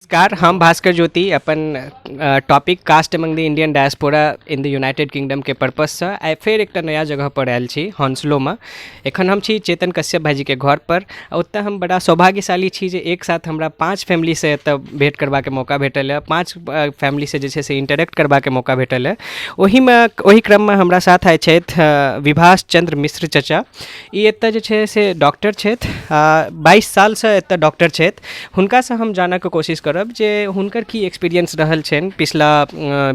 नमस्कार, हम भास्कर ज्योति अपन topic caste among the Indian diaspora in the United किंगडमके पर्पससँ आइ फेर एकटा नया जगहपर आयल छी हॉन्सलोमे। एखन हम छी चेतन कश्यप भाइजीके घरपर। ओतऽ हम बड़ा सौभाग्यशाली छी जे एक साथ हमरा 5 फैमिलीसँ एतऽ भेँट करबाके मौका भेटल हँ, 5 फैमिलीसँ जे छै से इंटरेक्ट करबाके मौका भेटल हँ। ओहिमे ओहि क्रममे हमरा साथ आइ छथि विभाष चन्द्र मिश्र चचा। ई एतऽ जे छै से डॉक्टर छथि, 22 सालसँ एतऽ डॉक्टर छथि। हुनकासँ हम जानऽके कोशिश करब जे हुनकर की एक्सपीरियंस रहल छनि पिछला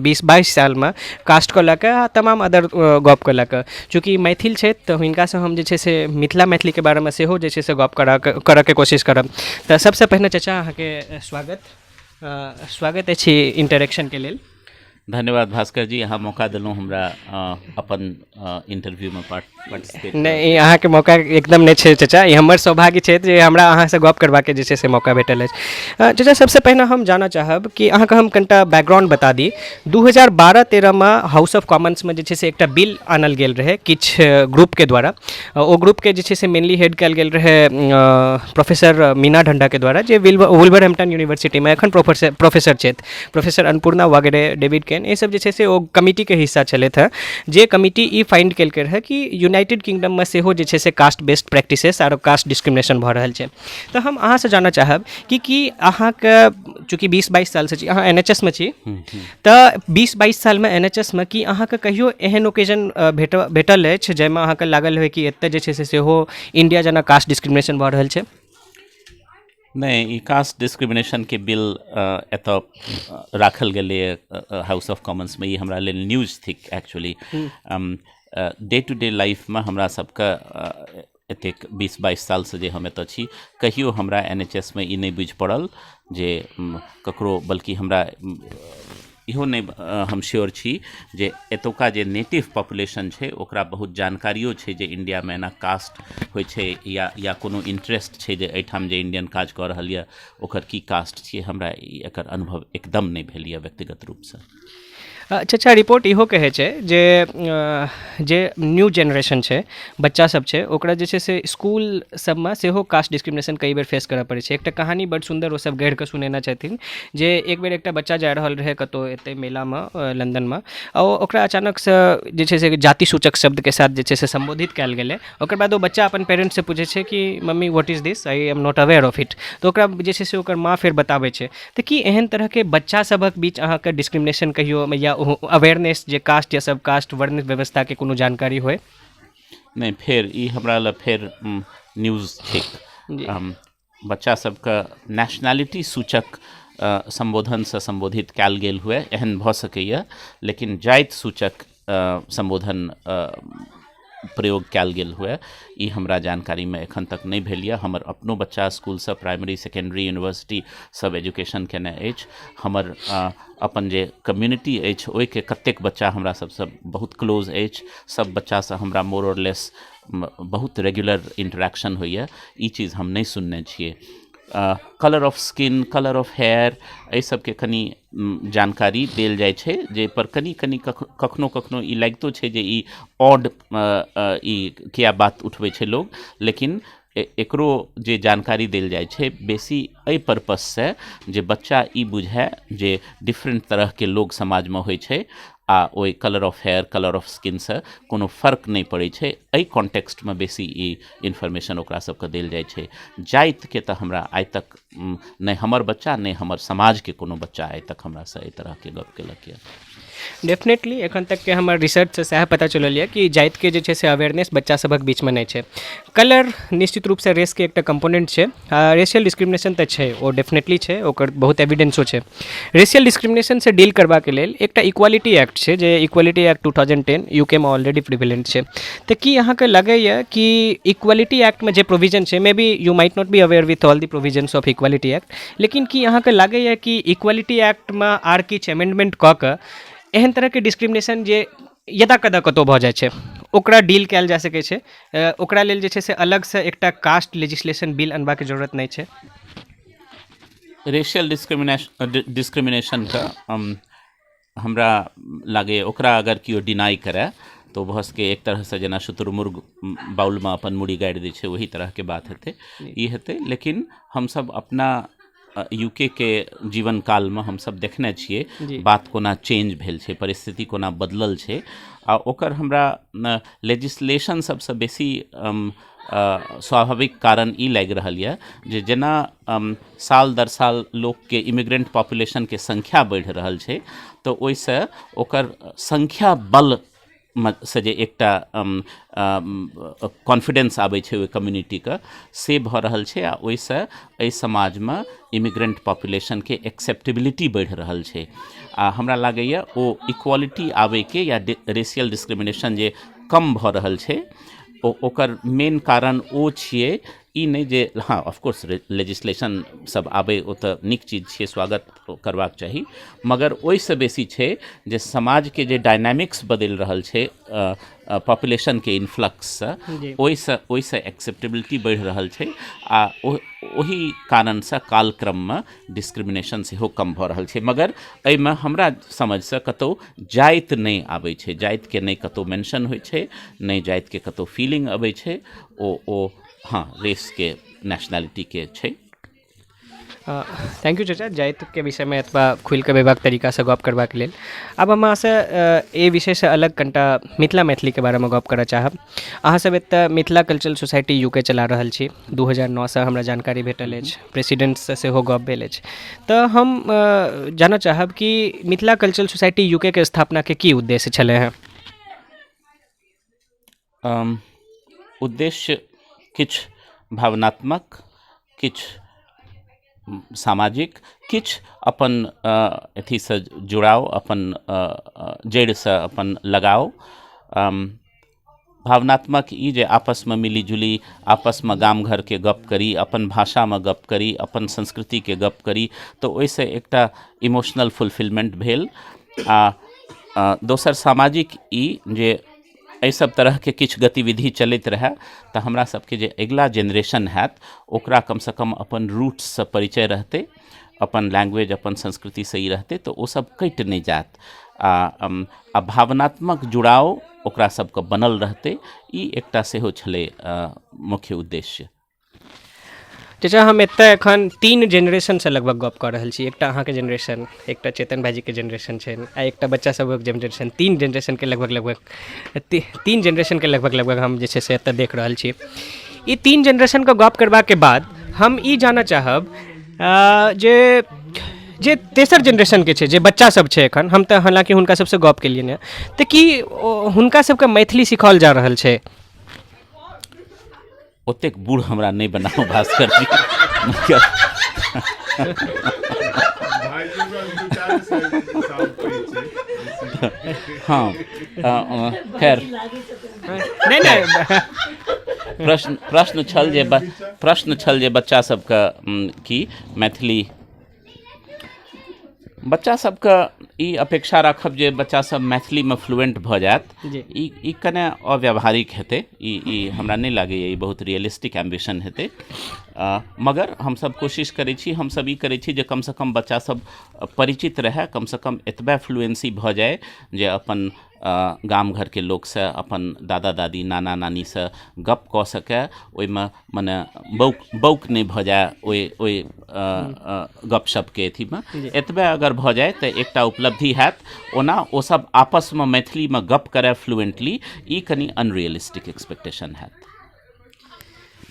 20-22 सालमे कास्टके लऽ कऽ आ तमाम अदर गपके लऽ कऽ। चूँकि मैथिल छथि तऽ हिनकासँ हम जे छै से मिथिला मैथिलीके बारेमे सेहो जे छै से गप करऽके कोशिश करब। तऽ सबसँ पहिने चचा अहाँके स्वागत स्वागत अछि इंटरेक्शनके लेल। धन्यवाद भास्कर जी, अहाँ मौका देलहुँ हमरा अपन इंटरव्यूमे पार्टिसिपेट। नहि, ई अहाँके मौका एकदम नहि छै चचा, ई हमर सौभाग्य छै जे हमरा अहाँसँ गप करबाके जे छै से मौका भेटल अछि। चचा, सबसँ पहिने हम जानऽ चाहब कि अहाँके हम कनिटा बैकग्राउंड बता दी। 2012-13मे हाउस ऑफ कॉमन्समे जे छै से एकटा बिल आनल गेल रहै किछु ग्रुपके द्वारा। ओ ग्रुपके जे छै से मेनली हेड कयल गेल रहै प्रोफेसर मीना ढंडाके द्वारा, जे वुल्वरहैम्पटन यूनिवर्सिटीमे एखन प्रोफेसर छथि। प्रोफेसर अन्नपूर्णा वगैरह, डेविड केन, ई सब जे छै से ओ कमिटीके हिस्सा छलथि हँ, जे कमिटी ई फाइंड केलकै रहए कि यूनाइटेड किंगडममे सेहो जे छै से कास्ट बेस्ड प्रैक्टिसेस आर कास्ट डिस्क्रिमिनेशन भऽ रहल छै। तऽ हम अहाँसँ जानऽ चाहब कि की अहाँके चूँकि 20-22 सालसँ छी अहाँ एन एच एस मे छी, तऽ 20-22 सालमे एन एच एस मे की अहाँके कहियो एहन ओकेजन भेटल अछि जाहिमे अहाँके लागल होइ कि एतऽ जे छै से सेहो इंडिया जेना कास्ट डिस्क्रिमिनेशन भऽ रहल छै? नहि, ई कास्ट डिस्क्रिमिनेशनके बिल एतऽ राखल गेलैए हाउस ऑफ कॉमन्समे, ई हमरा लेल न्यूज थिक। एक्चुअली डे टू डे लाइफमे हमरा सबके एतेक 20-22 सालसँ जे हम एतऽ छी, कहियो हमरा एन एच एस मे ई नहि बुझि पड़ल जे ककरो, बल्कि हमरा इहो नहि हम श्योर छी जे एतुका जे नेटिव पॉपुलेशन छै ओकरा बहुत जानकारियो छै जे इण्डियामे एना कास्ट होइ छै या कोनो इंट्रेस्ट छै जे एहिठाम जे इंडियन काज कऽ रहल यऽ ओकर की कास्ट छियै। हमरा ई एकर अनुभव एकदम नहि भेल यऽ व्यक्तिगत रूपसँ। अच्छा, रिपोर्ट इहो कहै छै जे जे न्यू जेनरेशन छै, बच्चा सब छै, ओकरा जे छै से इसकुल सबमे सेहो कास्ट डिस्क्रिमिनेशन कई बेर फेस करऽ पड़ै छै। एकटा कहानी बड्ड सुन्दर ओ सब गढ़ि कऽ सुनेने छथिन जे एक बेर एकटा बच्चा जा रहल रहै कतहु एतै मेलामे लन्दनमे आ ओकरा अचानकसँ जे छै से जाति सूचक शब्दके साथ जे छै से सम्बोधित कयल गेलै। ओकर बाद ओ बच्चा अपन पेरेन्ट्ससँ पूछै छै कि "Mummy, what is this? I am not aware of it." तऽ ओकरा जे छै से ओकर माँ फेर बताबै छै। तऽ की एहन तरहके बच्चा सभक बीच अहाँके डिस्क्रिमिनेशन कहियो या अवेयरनेस जे कास्ट या सब कास्ट वर्ण व्यवस्थाके कोनो जानकारी होइ? नहि, फेर ई हमरा लए फेर न्यूज थिक। बच्चा सबके नेशनैलिटी सूचक सम्बोधनसँ सम्बोधित कयल गेल हुए, एहन भऽ सकैए, लेकिन जाति सूचक सम्बोधन प्रयोग कयल गेल हुए, ई हमरा जानकारीमे एखन तक नहि भेल यऽ। हमर अपनो बच्चा स्कूलसँ प्राइमरी, सेकेंडरी, यूनिवर्सिटी सब एजुकेशन केने अछि। हमर अपन जे कम्युनिटी अछि, ओहिके कतेक बच्चा हमरा सबसँ बहुत क्लोज अछि। सब बच्चासँ हमरा मोर और लेस बहुत रेगुलर इंटरेक्शन होइए। ई चीज हम नहि सुनने छियै। Colour of skin, colour of hair, एहि सबके कनि जानकारी देल जाइ छै, जाहिपर कनि कनि कखनो कखनो ई लागितो छै जे ई ऑड, ई किया बात उठबै छै लोग। लेकिन एकरो जे जानकारी देल जाइ छै, बेसी एहि पर्पससँ जे बच्चा ई बुझए जे डिफरेंट तरहके लोग समाजमे होइ छै आ ओहि colour of hair, colour of स्किनसँ कोनो फर्क नहि पड़ै छै। एहि कॉन्टेक्स्टमे बेसी ई इन्फॉर्मेशन ओकरा सबके देल जाइ छै। जातिके तऽ हमरा आइ तक नहि हमर बच्चा, नहि हमर समाजके कोनो बच्चा आइ तक हमरासँ एहि तरहके गप केलक यऽ। डेफिनेटली, एखन तकके हमर रिसर्चसँ सएह पता चलल यऽ कि जातिके जे छै से अवेयरनेस बच्चा सभक बीचमे नहि छै। कलर निश्चित रूपसँ रेसके एकटा कम्पोनेंट छै आ रेशियल डिस्क्रिमिनेशन तऽ छै, ओ डेफिनेटली छै, ओकर बहुत एविडेंसो छै। रेशियल डिस्क्रिमिनेशनसँ डील करबाके लेल एकटा इक्वालिटी एक्ट छै, जे इक्वालिटी एक्ट 2010 यूकेमे ऑलरेडी प्रिवेलेंट छै। तऽ की अहाँके लगैए कि इक्वालिटी एक्टमे जे प्रोविजन छै, maybe you might not be aware with all the provisions of Equality Act, लेकिन की अहाँके लगैए कि इक्वालिटी एक्टमे आर किछु अमेंडमेंट कऽ कऽ एहन तरहके डिस्क्रिमिनेशन जे यदा कदा कतहु भऽ जाइ छै, ओकरा डील कयल जा सकै छै? ओकरा लेल जे छै से अलगसँ एकटा कास्ट लेजिस्लेशन बिल अनबाके जरूरत नहि छै? रेशियल डिस्क्रिमिनेशनके हमरा लागैए ओकरा अगर केओ डिनाइ करए तऽ ओ भऽ सकैए एक तरहसँ जेना शुतुरमुर्ग बाउलमे अपन मूड़ी गाड़ि दै छै, ओही तरहके बात हेतै ई हेतै। लेकिन हमसब अपना यूके के जीवन कालमे हमसब देखने छियै बात कोना चेंज भेल छै, परिस्थिति कोना बदलल छै। आ ओकर हमरा लेजिस्लेशन सबसँ बेसी स्वाभाविक कारण ई लागि रहल यऽ जे जेना साल दर साल लोकके इमिग्रेंट पॉपुलेशनके संख्या बढ़ि रहल छै, तऽ ओहिसँ ओकर संख्या बल से जे एकटा कॉन्फिडेंस आबै छै ओहि कम्युनिटीके, से भऽ रहल छै। आ ओहिसँ एहि समाजमे इमिग्रेंट पॉपुलेशनके एक्सेप्टेबिलिटी बढ़ि रहल छै। आ हमरा लागैए ओ इक्वालिटी आबैके या रेशियल डिस्क्रिमिनेशन जे कम भऽ रहल छै, ओ ओकर मेन कारण ओ छियै। ई नहि जे, हँ, ऑफकोर्स लेजिस्लेशन सब आबै ओ तऽ नीक चीज छियै, स्वागत करबाक चाही, मगर ओहिसँ बेसी छै जे समाजके जे डायनामिक्स बदलि रहल छै पॉपुलेशनके इन्फ्लक्ससँ, ओहिसँ ओहिसँ एक्सेप्टेबिलिटी बढ़ि रहल छै। आ ओहि कारणसँ कालक्रममे डिस्क्रिमिनेशन सेहो कम भऽ रहल छै। मगर एहिमे हमरा समझसँ कतहु जाति नहि आबै छै, जातिके नहि कतहु मेंशन होइ छै, नहि जातिके कतहु फीलिंग अबै छै। ओ ओ हँ, रेसके, नेशनैलिटीके छै। Thank you चाचा, जातिके विषयमे एतबा खुलिकऽ बेबाक तरीकासँ गप करबाक लेल। आब हम अहाँसँ एहि विषयसँ अलग कनिटा मिथिला मैथिलीके बारेमे गप करऽ चाहब। अहाँसब एतऽ मिथिला कल्चरल सोसाइटी यूके चला रहल छी, 2009सँ हमरा जानकारी भेटल अछि, प्रेसिडेंटसँ सेहो गप भेल अछि। तऽ हम जानऽ चाहब कि मिथिला कल्चरल सोसाइटी यूके के स्थापनाके की उद्देश्य छलै हँ? उद्देश्य किछु भावनात्मक, किछु सामाजिक, किछु अपन अथीसँ जुड़ाव, अपन जड़िसँ अपन लगाव। भावनात्मक ई जे आपसमे मिली जुली आपसमे गाम घरके गप करी, अपन भाषामे गप करी, अपन संस्कृतिके गप करी, तऽ ओहिसँ एकटा इमोशनल फुलफिलमेंट भेल। आ दोसर सामाजिक ई जे एहि सब तरहके किछु गतिविधि चलैत रहए तऽ हमरा सबके जे अगिला जेनरेशन हैत ओकरा कमसँ कम अपन रूट्ससँ परिचय रहतै, अपन लैंग्वेज, अपन संस्कृतिसँ ई रहतै, तऽ ओ सब कटि नहि जायत। आ भावनात्मक जुड़ाव ओकरा सबके बनल रहतै, ई एकटा सेहो छलै मुख्य उद्देश्य। चाचा, हम एतऽ एखन 3 जेनरेशनसँ लगभग गप कऽ रहल छी। एकटा अहाँके जेनरेशन, एकटा चेतन भाईजीके जेनरेशन छनि, आ एकटा बच्चा सबक जेनरेशन। 3 जेनरेशनके लगभग लगभग 3 जेनरेशनके लगभग लगभग हम जे छै से एतऽ देख रहल छी। ई 3 जेनरेशनके गप करबाके बाद हम ई जानऽ चाहब जे जे तेसर जेनरेशनके छै, जे बच्चा सब छै एखन, हम तऽ हालाँकि हुनका सबसँ गप केलियनि हँ, तऽ की हुनका सबके मैथिली सिखाओल जा रहल छै? ओतेक बूढ़ हमरा नहि बनाउ भास्कर जी। हँ, खैर, नहि नहि, प्रश्न प्रश्न छल जे प्रश्न छल जे बच्चा सबके की मैथिली, बच्चा सबके ई अपेक्षा राखब जे बच्चा सब मैथिलीमे फ्लुएंट भऽ जायत, ई ई कने अव्यावहारिक हेतै। ई ई हमरा नहि लागैए ई बहुत रियलिस्टिक एम्बिशन हेतै। मगर हमसब कोशिश करै छी, हमसब ई करै छी जे कमसँ कम बच्चा सब परिचित रहए, कमसँ कम एतबे फ्लुएंसी भऽ जाय जे अपन गाम घरके लोकसँ, अपन दादा दादी, नाना नानीसँ गप कऽ सकए, ओहिमे मने बौक बौक नहि भऽ जाय ओहि ओहि गपशपके अथीमे। एतबे अगर भऽ जाय तऽ एकटा उपलब्धि हैत। ओना ओसब आपसमे मैथिलीमे गप करए फ्लुएंटली, ई कनि अनरियलिस्टिक एक्सपेक्टेशन हैत।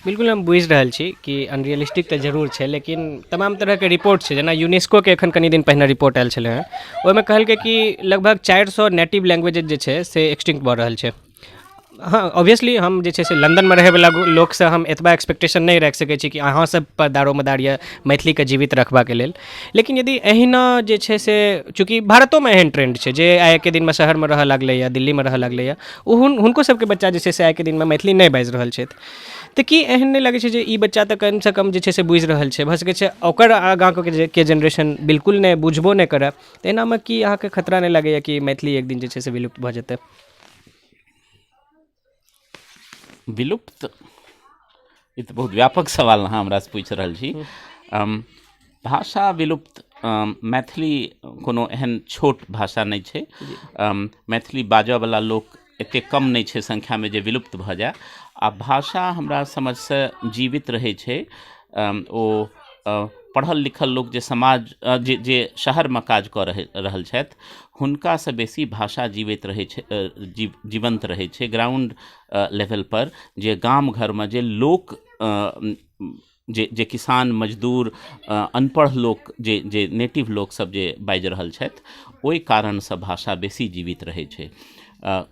बिल्कुल, हम बुझि रहल छी कि अनरियलिस्टिक तऽ जरूर छै, लेकिन तमाम तरहके रिपोर्ट छै, जेना यूनेस्कोके एखन कनि दिन पहिने रिपोर्ट आयल छलै हँ, ओहिमे कहलकै कि लगभग 400 नेटिव लैंग्वेजेज जे छै से एक्सटिंक्ट भऽ रहल छै। हँ, ऑब्वियसली हम जे छै से लन्दनमे रहैवला लोकसँ हम एतबा एक्सपेक्टेशन नहि राखि सकै छी कि अहाँ सब पर दारोमदार यऽ मैथिलीके जीवित रखबाके लेल, लेकिन यदि एहिना जे छै से, चूँकि भारतोमे एहन ट्रेंड छै जे आइके दिनमे शहरमे रहऽ लगलैए, दिल्लीमे रहऽ लगलैए, ओ हुनको सबके बच्चा जे छै से आइके दिनमे मैथिली नहि बाजि रहल छथि, तऽ की एहन नहि लगै छै जे ई बच्चा तऽ कमसँ कम जे छै से बुझि रहल छै, भऽ सकै छै ओकर आगाँके के जेनरेशन बिल्कुल नहि बुझबो नहि करए, तऽ एनामे की अहाँके खतरा नहि लगैए कि मैथिली एक दिन जे छै से विलुप्त भऽ जेतै? विलुप्त, ई तऽ बहुत व्यापक सवाल अहाँ हमरासँ पूछि रहल छी। भाषा विलुप्त, मैथिली कोनो एहन छोट भाषा नहि छै, मैथिली बाजऽवला लोक एतेक कम नहि छै संख्यामे जे विलुप्त भऽ जाय। आ भाषा हमरा समझसँ जीवित रहै छै ओ पढ़ल लिखल लोक जे समाज जे जे शहरमे काज कऽ रहल छथि हुनकासँ बेसी भाषा जीवैत रहै छै जीवन्त रहै छै ग्राउंड लेवल पर जे गाम घरमे जे लोक जे जे किसान मजदूर अनपढ़ लोक जे जे नेटिव लोक सब जे बाजि रहल छथि ओहि कारणसँ भाषा बेसी जीवित रहै छै।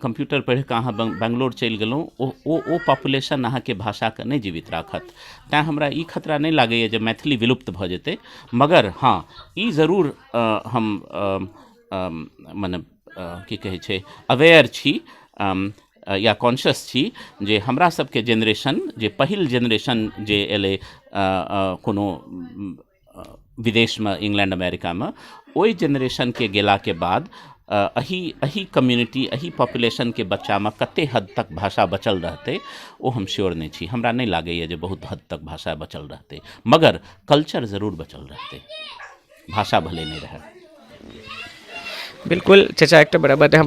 कम्प्यूटर पढ़ि कऽ अहाँ बेंगलोर चलि गेलहुँ, ओ ओ ओ पॉपुलेशन अहाँके भाषाके नहि जीवित राखत। तैँ हमरा ई खतरा नहि लागैए जे मैथिली विलुप्त भऽ जेतै, मगर हँ ई जरूर हम मने की कहै छै अवेयर छी या कॉन्शियस छी जे हमरा सबके जेनरेशन जे पहिल जेनरेशन जे एलै कोनो विदेशमे इंग्लैंड अमेरिकामे, ओहि जेनरेशनके गेलाके बाद एहि एहि कम्युनिटी एहि पॉपुलेशनके बच्चामे कते हद तक भाषा बचल रहतै ओ हम श्योर नहि छी। हमरा नहि लागैए जे बहुत हद तक भाषा बचल रहतै, मगर कल्चर जरूर बचल रहतै, भाषा भले नहि रहै। बिल्कुल चचा, एकटा बड़ा बात अहाँ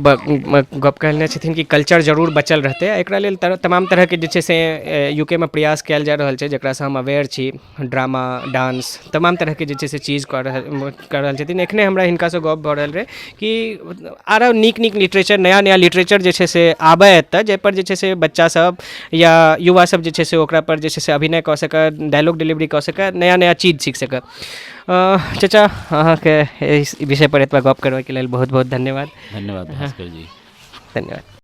गप कहने छथिन कि कल्चर जरूर बचल रहतै। एकरा लेल तमाम तरहके जे छै से यूकेमे प्रयास कयल जा रहल छै, जकरासँ हम अवेयर छी। ड्रामा, डांस, तमाम तरहके जे छै से चीज कऽ रहल छथिन। एखने हमरा हिनकासँ गप भऽ रहल रहै कि आरो नीक नीक लिटरेचर, नया नया लिटरेचर जे छै से आबय एतऽ, जाहिपर जे छै से बच्चा सब या युवा सब जे छै से ओकरा पर जे छै से अभिनय कऽ सकए, डायलॉग डिलीवरी कऽ सकए, नया नया चीज सीख सकए। चचा, अहाँके एहि विषय पर एतबा गप करबाके लेल बहुत बहुत धन्यवाद। धन्यवाद भास्कर जी। धन्यवाद।